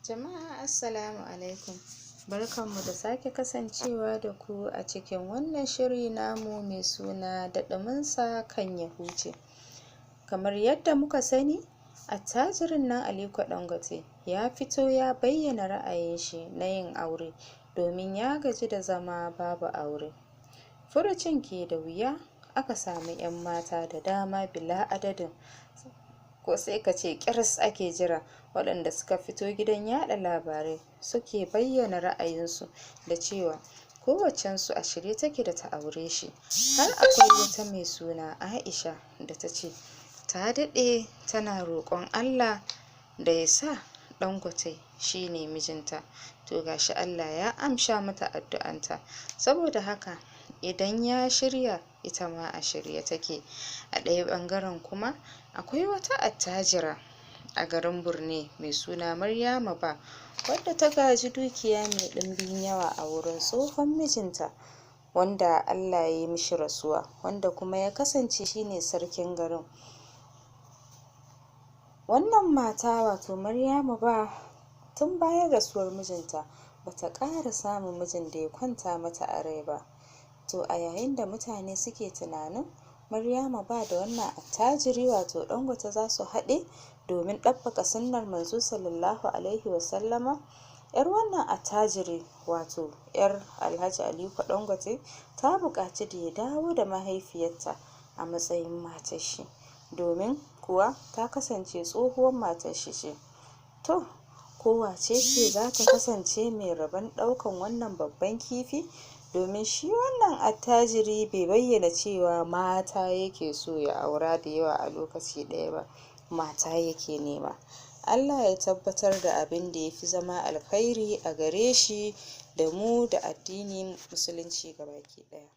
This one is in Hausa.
Jama'a, assalamu alaikum! Barkanmu da sake kasancewa da ku a cikin wannan shiri namu mai suna Da ɗuminsa kan ya huce. Kamar yadda muka sani, attajirin nan Aliko Dangote ya fito ya bayyana ra'ayin shi na yin aure, domin ya gaji da zama babu aure. Furucin ke da wuya aka samu 'yan mata da dama bila adadin, ko sai ka ce ƙiris ake jira, waɗanda suka fito gidan yaɗa labarai suke bayyana ra'ayinsu da cewa kowaccensu a shirye take da ta aure shi. Har akwai wata mai suna Aisha da ta ce ta daɗe tana roƙon Allah da ya sa Dangote shine mijinta. To, gashi Allah ya amsha mata addu'anta, saboda haka idan ya shirya, ita ma a shirye take. A ɗaya ɓangaren kuma, akwai wata attajira a garin Borno mai suna Maryama Ba, wadda ta gaji dukiya mai ɗimbin yawa a wurin tsohon mijinta, wanda Allah ya yi mishi rasuwa, wanda kuma ya kasance shine sarkin garin. Wannan mata, wato Maryama Ba, tun bayan rasuwar mijinta bata ƙara samun mijin da ya kwanta mata a rai ba. To, a yayin da mutane suke tunanin Maryama Ba da wannan attajiri, wato Dangote, za su haɗe domin ɗabbaka sunnar Manzo sallallahu alaihi wasallama, yar wannan attajiri, wato yar Alhaji Aliko Dangote, ta buƙaci da ya dawo da mahaifiyarta a matsayin matar shi, domin kuwa ta kasance tsohuwar matar shi ce. To, ko wace ce za ta kasance mai rabon ɗaukan wannan babban kifi? Domin shi wannan attajiri bai bayyana cewa mata yake so ya aura da yawa a lokaci ɗaya ba, mata yake nema. Allah ya tabbatar da abin da ya fi zama alkhairi a gare shi da mu da addinin Musulunci gabaki ɗaya.